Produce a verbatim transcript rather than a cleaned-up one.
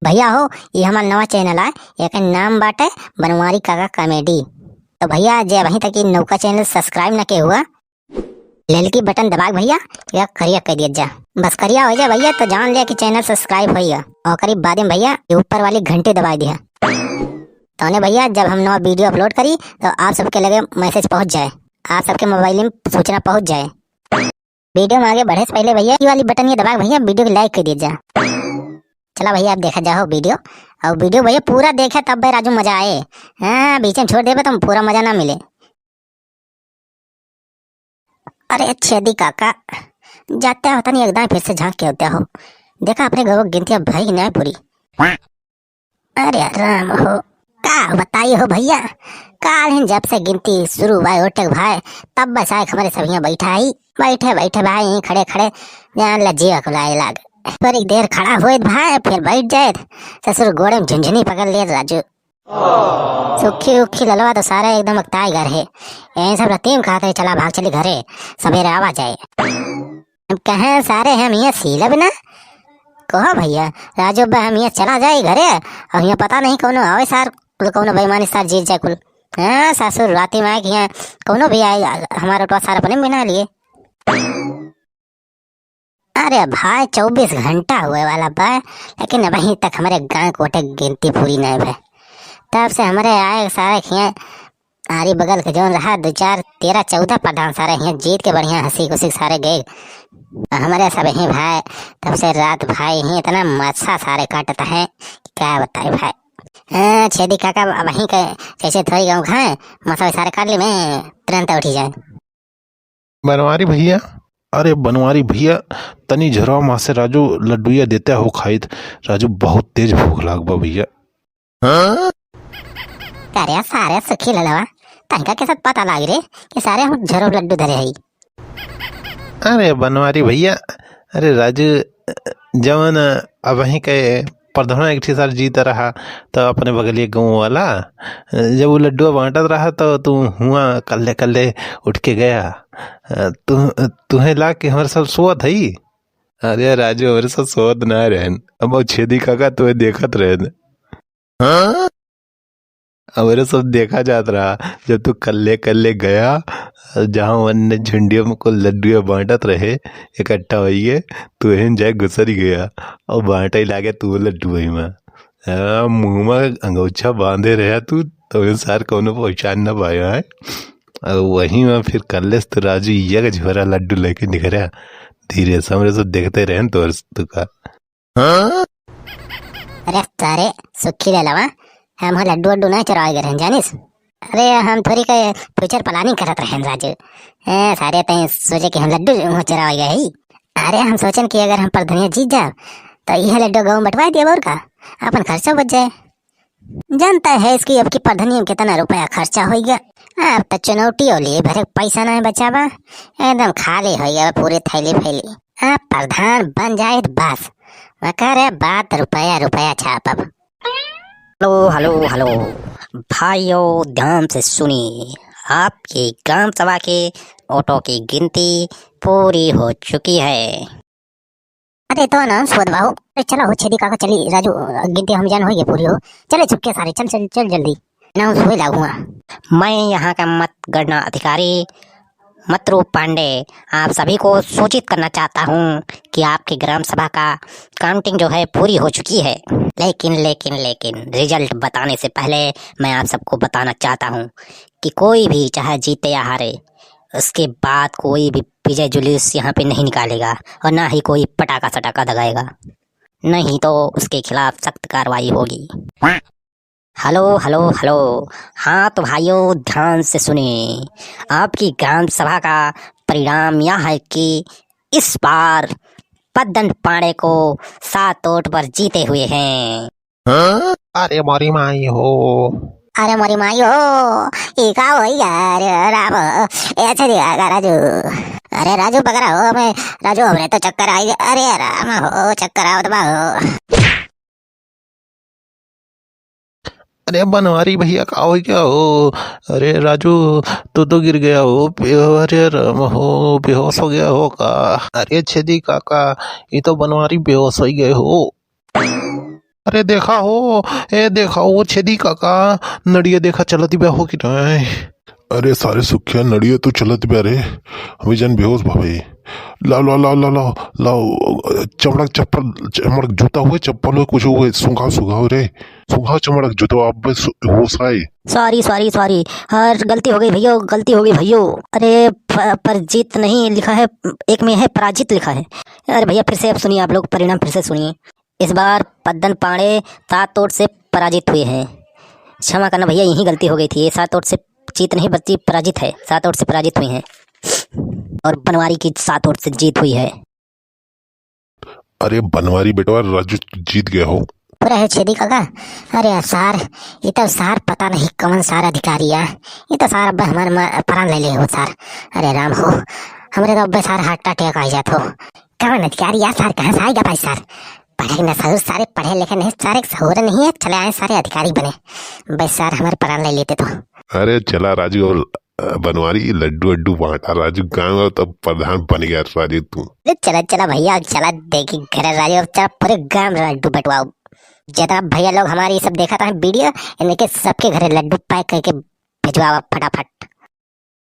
भइया हो, ई हमार नवा channel आय, एकर नाम बाटे बनवारी काका comedy। तो भइया, जे अबहीं तक ई नौका channel subscribe न के हुआ, ललकी button दबा के भइया, या करिया कर दिया जा। बस करिया हो जाए भइया, तो जान लिया कि channel subscribe होइ गया। और करीब बाद में भइया, ये ऊपर वाली घंटी दबा दिया। तौने भइया, जब हम नवा video upload करी, तो आप सबके लगे message पहुँच जाए, आप सबके mobile में सूचना पहुँच जाए। Video में आगे बढ़े से पहले भइया, ये वाली button ये दबा के भइया, video को like कर दिया जा। चला भइया, अब देखा जाओ video। और video भइया पूरा देखे, तब बे राजू मजा आए। हाँ, बीच में छोड़ देबे तो पूरा मजा ना मिले। अरे छेदी काका, जाते हो तनी एकदम फिर से झांक के होते हो, देखा अपने गौ गिनती अब भई कि नहीं पूरी। अरे राम हो, का बताई हो भइया, काल ही जब से गिनती शुरू हुआ ओटे भाई, तब बस आए हमारे सब यहाँ बैठा ही, बैठे बैठे भाई यहीं खड़े खड़े जान ला जीवा को लाए लाग। पर एक देर खड़ा होए भाई, फिर बैठ जाए, ससुर गोड़े में झुनझुनी पकड़ लिए राजू। सुखी उखी ललवा तो सारे एकदम अकताई घर है। यही सब रतीम खाते चला भाग चली घरे, सवेरे आवा जाए। हम कहे सारे हम यहाँ सीलब ना। कहो भइया, राजू बा हम यहाँ चला जाए घरे, और यहाँ पता नहीं कौनो आवे सार, कुल कौनो बेईमानी सार जीत जाए कुल। हाँ, सासुर राती में आए कि यहाँ कौनो भी आए, हमारा तो सार अपने बिना लिए। अरे भाई, चउबीस घंटा हुए वाला बा, लेकिन अबहीं तक हमरे गाँव कोटे गिनती पूरी नहीं भे। तब से हमरे आए सारे हियाँ आरी बगल के जौन रहा, दो चार, तेरह, चौदह प्रधान सारे हियाँ जीत के बढ़िया हँसी खुशी सारे गए। हमरे सब ही भाई, तब से रात भाई ही इतना मच्छा सारे काटता है कि क्या बताए भाई। हाँ, छेदी काका, अबहीं के जैसे थोड़ी गाँव खाए, मच्छा सारे काट ली में तुरंत उठी जाए। बनवारी भइया, अरे बनवारी भइया, तनी झरवा मा से राजू लड्डुइया देते हो खाइत। राजू बहुत तेज भूख लाग बा भइया। हाँ? अरे सारे सुखी ललवा, तनका के साथ पता लाग रे कि सारे हम झरो लड्डू धरे हई। अरे बनवारी भइया, अरे राजू, जवन अबहीं के प्रधान एक ठे सार जीत रहा, तो अपने बगलिए गाँव वाला, जब वो लड्डुआ बाँटत रहा, तो तू हुआ कल्ले कल्ले उठ के गया। तू, तुहे लाग कि हमरे सब सोवत हई। अरे राजू, हमरे सब सोवत ना रहन, अब वो छेदी काका तुहे देखत रहन। हाँ? हमरे सब देखा जात रहा, जब तू कल्ले कल्ले गया, जहाँ वन्ने झुंडियों में कुल लड्डुए बाँटत रहे, इकट्ठा होइए, तू एहन जाए घुसरी गया, और बाँटे लागे तू लड्डू वही में। हाँ, मुँह में अंगोछा बाँधे रहा तू, तो सार कौनो पहचान न पाया है। और वही में फिर कल्ले से तो राजू एक झोरा लड्डू लेके निकरा, धीरे से हमरे सब देखते रहन तोर तू का। हाँ? अरे सारे सुखी ललवा, हम हो लड्डू वड्डू नहीं चुरावे गए रहन, जानिस? अरे हम थोड़ी के future planning करत रहन राजू। ए, सारे तई सोचे कि हम लड्डू हो चुरावे गए ही। अरे हम सोचन कि अगर हम प्रधानिया जीत जाब, तो यह लड्डू गाँव में बंटवा दिया और का, अपन खर्चा बच जाए। जानता है इसकी अब की प्रधानिया में कितना रुपया खर्चा हो गया। अब तो चुनौटी हो लिए भरे पैसा नहीं बचाबा, एकदम खाली हो गया पूरी थैली फैली। अब प्रधान बन जाए तो बस, मगर बात रुपया रुपया छापब। हेलो, हेलो, हेलो। भाइयों, ध्यान से सुनिए। आपकी ग्राम सभा के वोटों की गिनती पूरी हो चुकी है। अरे, तो announce होत बा हो। अरे, चला हो, छेदी काका, चली, राजू, गिनती हम जान होइए पूरी हो। चले चुपके सारे, चल, चल, चल जल्दी। Announce होए लागू हुआ। मैं यहाँ का मतगणना अधिकारी मतरू पांडे आप सभी को सूचित करना चाहता हूँ कि आपकी ग्राम सभा का counting जो है पूरी हो चुकी है। लेकिन, लेकिन, लेकिन result बताने से पहले मैं आप सबको बताना चाहता हूँ कि कोई भी चाहे जीते या हारे, उसके बाद कोई भी विजय जुलूस यहाँ पे नहीं निकालेगा और ना ही कोई पटाखा सटाखा दगाएगा, नहीं तो उसके खिलाफ सख्त कार्रवाई होगी। हेलो, हेलो, हेलो। हाँ तो भाइयों, ध्यान से सुनिए। आपकी ग्राम सभा का परिणाम यह है कि इस बार पद्दन पांडे को सात वोट पर जीते हुए हैं। हाँ? अरे मोरी माई हो। अरे मोरी माई हो, ई का होई गा? अरे राम, ए छेदी काका, राजू। अरे राजू पकड़ा हो हमें, राजू हमरे तो चक्कर आई। अरे राम हो, चक्कर आवत बा हो। अरे बनवारी भइया, का होई गया हो? अरे राजू, तू तो गिर गया हो। बे-, अरे राम हो, बेहोश हो गया हो का? अरे छेदी काका, ये तो बनवारी बेहोश हो गए हो। अरे देखा हो, ए देखा हो छेदी काका, नड़िया देखा चलत बा हो कि नाहीं। अरे सारे सुखिया, नड़िया तो चलत बा रे, हमें जन बेहोश भवे। लाओ, लाओ, लाओ, लाओ, लाओ, लाओ, चमड़क चप्पल, चमड़क जूता हुए, चप्पल हुए, कुछ हुए, सुंघाओ, सुंघाओ रे, सुंघाओ चमड़क जूता, अब बस होश आए। सॉरी, सॉरी, सॉरी, हर गलती हो गई भैया, गलती हो गई भैया। अरे प-, परजीत नहीं लिखा है, एक में है पराजित लिखा है। अरे भैया, फिर से अब सुनिए आप लोग, परिणाम फिर से सुनिए। इस बार पद्दन पांडे सात वोट से पराजित हुए हैं। क्षमा करना भैया, यही गलती हो गई थी। ये सात वोट से जीत नहीं बल्कि पराजित है, सात वोट से पराजित हुए हैं। और बनवारी की सात वोट से जीत हुई है। अरे बनवारी बेटवा, राजू जीत गया हो। पूरा है छेदी काका। अरे सार, ये तो सार पता नहीं कौन सार अधिकारी है। ये तो सार अब हमारे मा-, प्राण ले ले हो सार। अरे राम हो, हमरे तो अब सार heart attack आ जात हो। कौन अधिकारी यार सार, कहाँ से आएगा भाई सार? पढ़े न सहूर सारे, पढ़े लिखे नहीं सारे, सहूर नहीं है, चले आए सारे अधिकारी बने। बस सार हमारे प्राण ले लेते तो। अरे चला राजू और, अ, बनवारी लड्डू वड्डू बांटा राजू, गांव में तो प्रधान बन गया राजू तू। अरे चला चला भैया, चला देखी घर राजू, अब चला पूरे गांव में लड्डू बंटवाओ। जितना भैया लोग हमारे ये सब देखा था वीडियो, इनके सबके घरे लड्डू pack करके भिजवाओ फटाफट।